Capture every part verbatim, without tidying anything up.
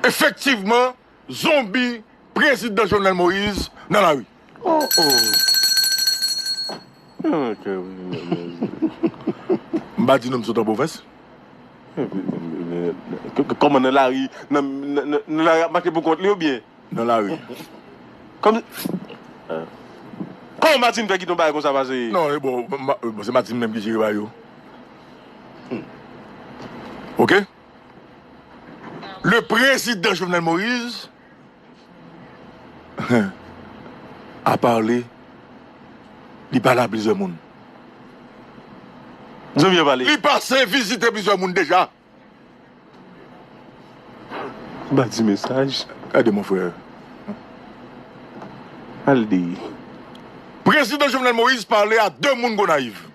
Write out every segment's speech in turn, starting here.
Efektivman, zonbi prezidan Jovenel Moïse nan lari. Oh, oh. M pa di nou m sot an pwovens. Kòman nan lari, nan, nan, nan, nan lari ap mache pou kont li oubyen? Nan lari. Kòm, kòman Martine fè kite yon bagay konsa pase? Non, e bon, ma- bon, se Martine menm ki jere bagay yo. Ok? Le président Jovenel Moïse a parlé, li pale a plizyè moun. Zanmi an pale. Li pase vizite plizyè moun deja. Ba di mesaj. Gade, mon frè. Al di. Prezidan Jovenel Moïse pale a de moun Gonayiv.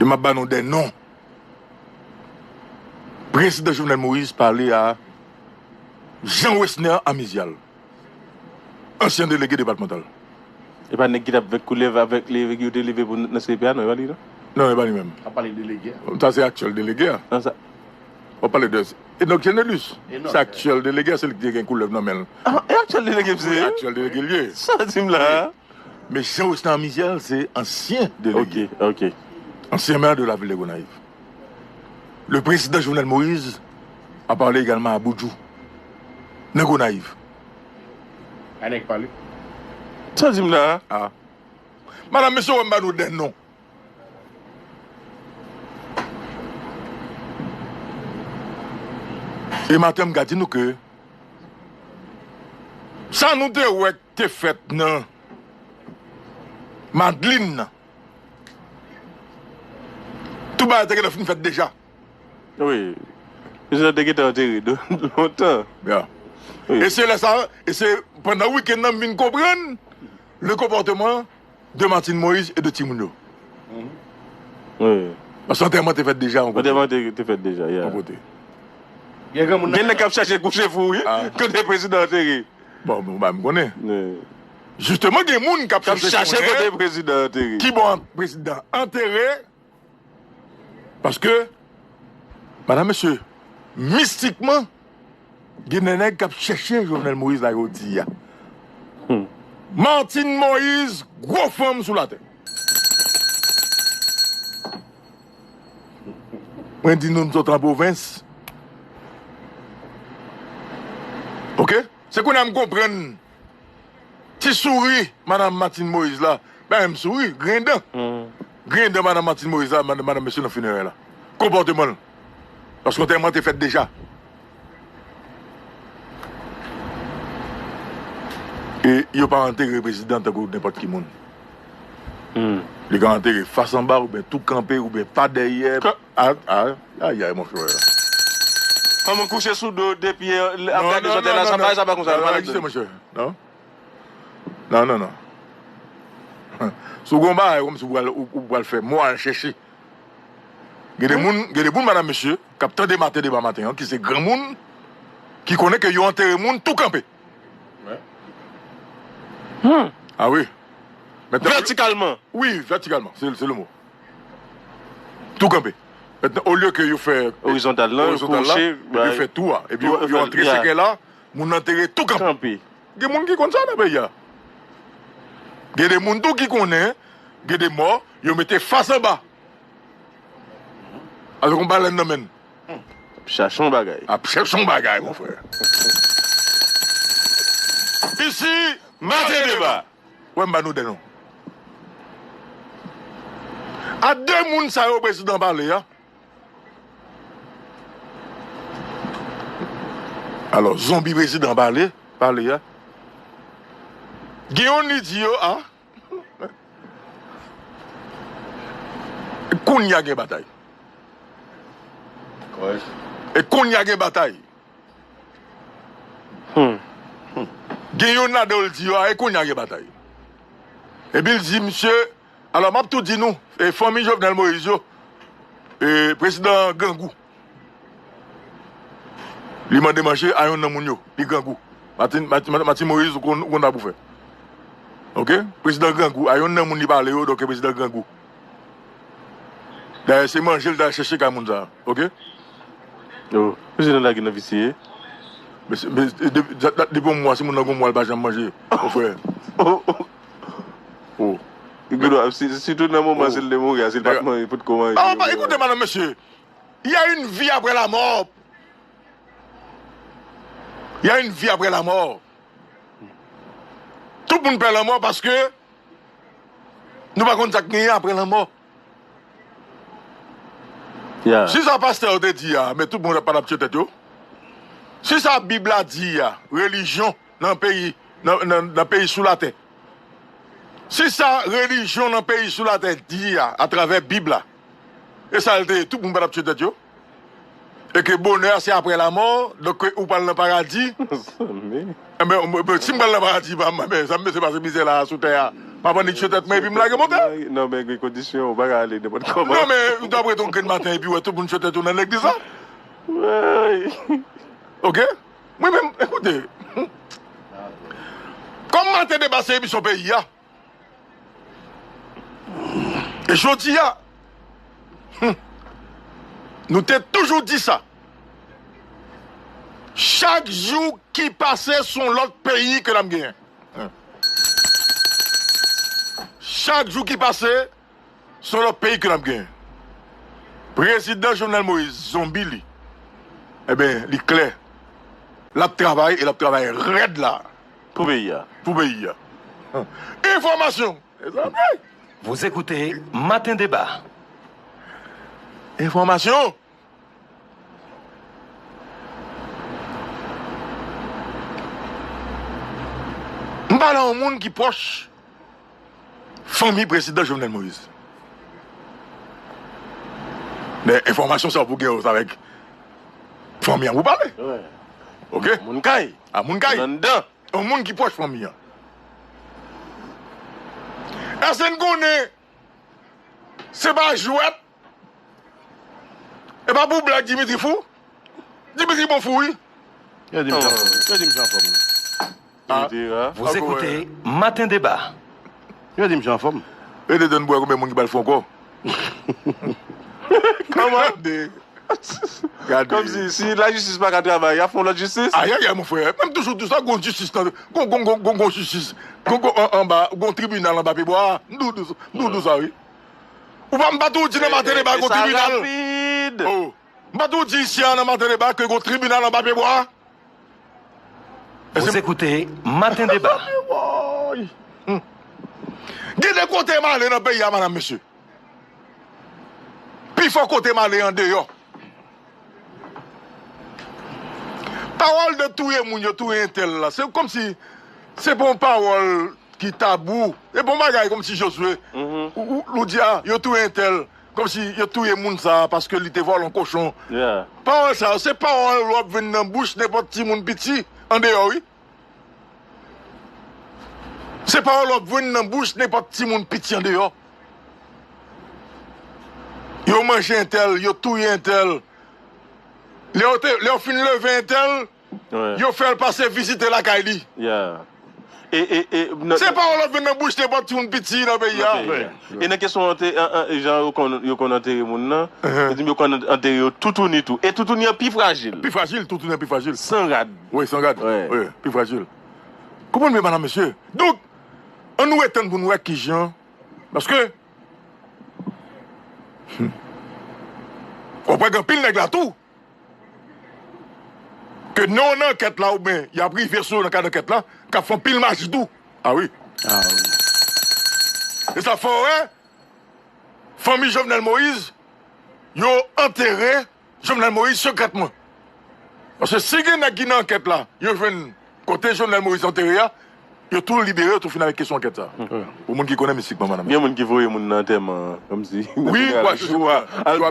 E m ap ba nou de non. Prezidan Jovenel Moïse pale a Jean Wesner Amizial, ansyen delege depatmantal. E pa nèg ki t ap vèk koulèv avèk li, yo te leve pou nan C P A, non, e pa li, non? Non, e pa li menm. W ap pale delege a? Sa se aktyèl delege a. Non, sa. W ap pale de Enock Genelus. Enock, se aktyèl delege a, se li ki te gen koulèv nan men l. Ah, e aktyèl delege, wi, se? Aktyèl delege l ye. Sa w di m la? Wi. Men Jean Wesner Amizial, se ansyen delege. Ok, ok. Ancien maire de la ville de Gonayiv. Le président Jovenel Moïse a parlé également à Boudjou, nan Gonayiv. A nèg pale. Sa w di m la? Ah. Madanm, mesye, w wè m ba nou de non. E maten, m ka di nou ke sa nou te wè k te fèt nan Madlin nan, tout bagay te gentan fin fèt deja. Wi. Prezidan te gentan antere do- lontan. Ya. Wi. E se lè sa, e se pandan wikenn nan m vin konprann le konpòteman de Martine Moïse e de timoun yo. Wi. Paske antèman te fèt deja yon kote. Antèman te, te fèt deja, ya. Yon kote. Gen granmoun nan. Gen nèg k ap chache kouche fou, wi. Ah. Kote prezidan antere. Bon, bon, ba, m konnen. Wi. Jisteman, gen moun k ap chache kote prezidan antere. Ki bò prezidan antere. Paske, madanm, mesye, mistikman, gen de nèg k ap chèche Jovenel Moïse la jodi a. Hmm. Martine Moïse, gwo fanm sou latè. Mwen di nou, m sot an pwovens. Ok? Se kounye a m konprann ti souri madanm Martine Moïse la. Bagay m souri, grendan. Hmm. Grendan madanm Martine Moïse la, madanm, madanm mesye nan finerè la. Konpòteman l. Paske antèman te fèt deja. E yo pa antere prezidan tankou nenpòt ki moun. Hmm. Li ka antere fas anba, oubyen tou kanpe, oubyen pa dèyè. Ka- A, a, ayayay, mon frè. Kòman kouche sou do, de pye, ap gade zòtèl la, sa pa, sa pa konsa, non, non, non, non, non, non. Non, non, non. Si w gen yon bagay kòmsi w pral, ou, ou pral fè mò al chèche. Gen de moun, gen de moun, madanm, mesye, k ap tande maten deba maten an, ki se granmoun, ki konnen ke yo antere moun tou kanpe. Hmm. Ah wi. Mentnan, vètikalman. Wi, vètikalman, se, se le mo. Tou kanpe. Mentnan, olye ke yo fè orizontal lan, yo kouche, epi yo fè tou a, epi yo, yo antre sekè la, moun nan antere tou kanpe. Kanpe. Gen moun ki konn sa nan peyi a. Gen de moun tou ki konnen, gen de mò, yo mete fas anba. Avèk yon balèn nan men l. Ap chache yon bagay. Ap chèche yon bagay, mon frè. Isi, Maten Deba. Wè m ba nou de non. A de moun sa yo prezidan pale a. Alò, zonbi prezidan pale, pale a. Gen youn li di yo, a, kounye a gen batay. E kounye a gen batay. Hmm. Gen youn ladan yo l di yo, a, e kounye a gen batay. Epi l di, misye, alò, m ap tou di nou, e, fanmi Jovenel Moïse yo, e, prezidan grangou. Li mande manje a youn nan moun yo, li grangou. Martine, Martine, Martine Moïse, ou konn, ou konn sa pou fè. Ok? Prezidan grangou, a youn nan moun li pale yo, donk prezidan grangou. Dayè, se manje l t al chèche kay moun sa a, oke? Oh, mesye nan lage nan visye. Mesye, mesye, de-, dat, dat, depi yon mwa, si moun nan gon mwa, l pa janm manje, mon frè. Oh, oh. Oh. Li gen dwa, si, sitou nan moman, oh, si l te mouri a, si l pa t manje, potko manje, ah, pa, écoutez, madame, monsieur, il y a une vie après la mort. Il y a une vie après la mort. Tout moun pè lanmò paske nou pa konn sa k genyen apre lanmò. Yeah. Si sa pastè yo te di a, men tout moun pa t ap tye tèt yo. Si sa Bib la di a, relijyon nan peyi, nan, nan, nan peyi sou latè. Si sa relijyon nan peyi sou latè di a, atravè Bib la, e sa l te ye, tout moun pa t ap tye tèt yo. E ke bonè a se apre lamò, donk ke ou pral nan paradi. Mezanmi. Enben, mwen, mwen, si m pral nan paradi, pa, mwen, men, sa m bezwen pase mizè la sou tè a. M ap annik tye tèt mwen epi m lage montè. Non, men gen kondisyon, ou pa ka ale nenpòt kòman. Non, men, ou t ap rete yon grenn maten epi wè tout moun tye tèt yo nan legliz la. Ay. Oke? Mwen menm, ekoute. Kòm Maten Deba se emisyon peyi a, e jodi a, hmm, nou te toujou di sa. Chak jou ki pase, se yon lòt peyi ke n ap genyen. Hmm. Chak jou ki pase, se yon lòt peyi ke n ap genyen. Prezidan Jovenel Moïse, zonbi li, enben, li klè. L ap travay e l ap travay rèd la. Pou peyi a. Pou peyi a. Enfòmasyon. Mezanmi. Vous écoutez Matin Débat. Enfòmasyon. M pale a yon moun ki pwòch fanmi prezidan Jovenel Moïse. Men enfòmasyon sa pou gen yo avèk fanmi an pou pale. Wi. Oke? Moun kay. A moun kay. Anndan. Yon moun ki pwòch fanmi an. Èske n konnen se pa jwèt? E pa pou blag Dimitri fou? Dimitri bon fou, wi. Yo di m jan fòm. Yo di m jan fòm. Ah. Dimitri, hein? Vous écoutez Matin Débat. Yo di m jan fòm. E de tann pou wè konbyen moun ki pral fè ankò. Kòman? Gade. Kòmsi, si lajistis pa ka travay, y ap fè yon lòt jistis? Ayayay, mon frè. Mwen m toujou di sa, gon jistis nan, gon, gon, gon, gon, gon jistis. Gon, gon, an, anba, gon tribinal anba pyebwa a. M toujou di sa, m toujou di sa, wi. Ou pa, m pa toujou di nan Maten Deba gon tribinal. E, e, e sa rapid. Oh. M pa toujou di isi a nan Maten Deba ke gon tribinal anba pyebwa a. Vous écoutez Matin Débat. Woy. Hmm. Gen de kote m ale nan peyi a, madam, mesye. Pifò kote m ale andeyò. Pawòl de touye moun, yo touye entèl la. Se kòmsi se pa yon pawòl ki tabou. E bon bagay kòmsi Josué. Mhm. Ou, ou, ou di, a, yo touye entèl. Kòmsi yo touye moun sa a paske li te vòlè yon kochon. Yeah. Pawòl sa yo, se pawòl w ap jwenn nan bouch nenpòt timoun piti andeyò, wi. Se pawòl w ap jwenn nan bouch nenpòt timoun piti andeyò. Yo manje entèl, yo touye entèl. Lè yo te, lè yo fin leve entèl, wi, yo fè l pase vizite lakay li. Yeah. E, e, e, nan, se pawòl ap vin nan bouch nenpòt timoun piti nan peyi a. Nan peyi a. Wi. E nan kesyon ante-, an, an, jan yo konn, yo konn antere moun nan, uh-huh, yo di m yo konn antere yo toutouni tou. E toutouni an pi frajil. Pi frajil, toutouni an pi frajil. San rad. Wi, san rad. Wi. Wi, pi frajil. Konprann byen, madam, mesye. Donk, ann nou retann pou n wè kijan. Paske, hmm, w ap wè gen anpil nèg la tou. Ke nan yon ankèt la, oubyen y ap rive sou yo nan kad ankèt la, k ap fè anpil maji tou. A wi. A wi. E sa fè w wè, fanmi Jovenel Moïse, yo antere Jovenel Moïse sekrètman. Paske si gen nèg ki nan ankèt la, yo jwenn kote Jovenel Moïse antere a, yo tou libere, yo tou fin avèk kesyon ankèt sa. Hmm. Pou moun ki konnen mistik, manman nan. Gen moun ki voye moun nan antèman an, kòmsi. Wi, kwa jou a. Al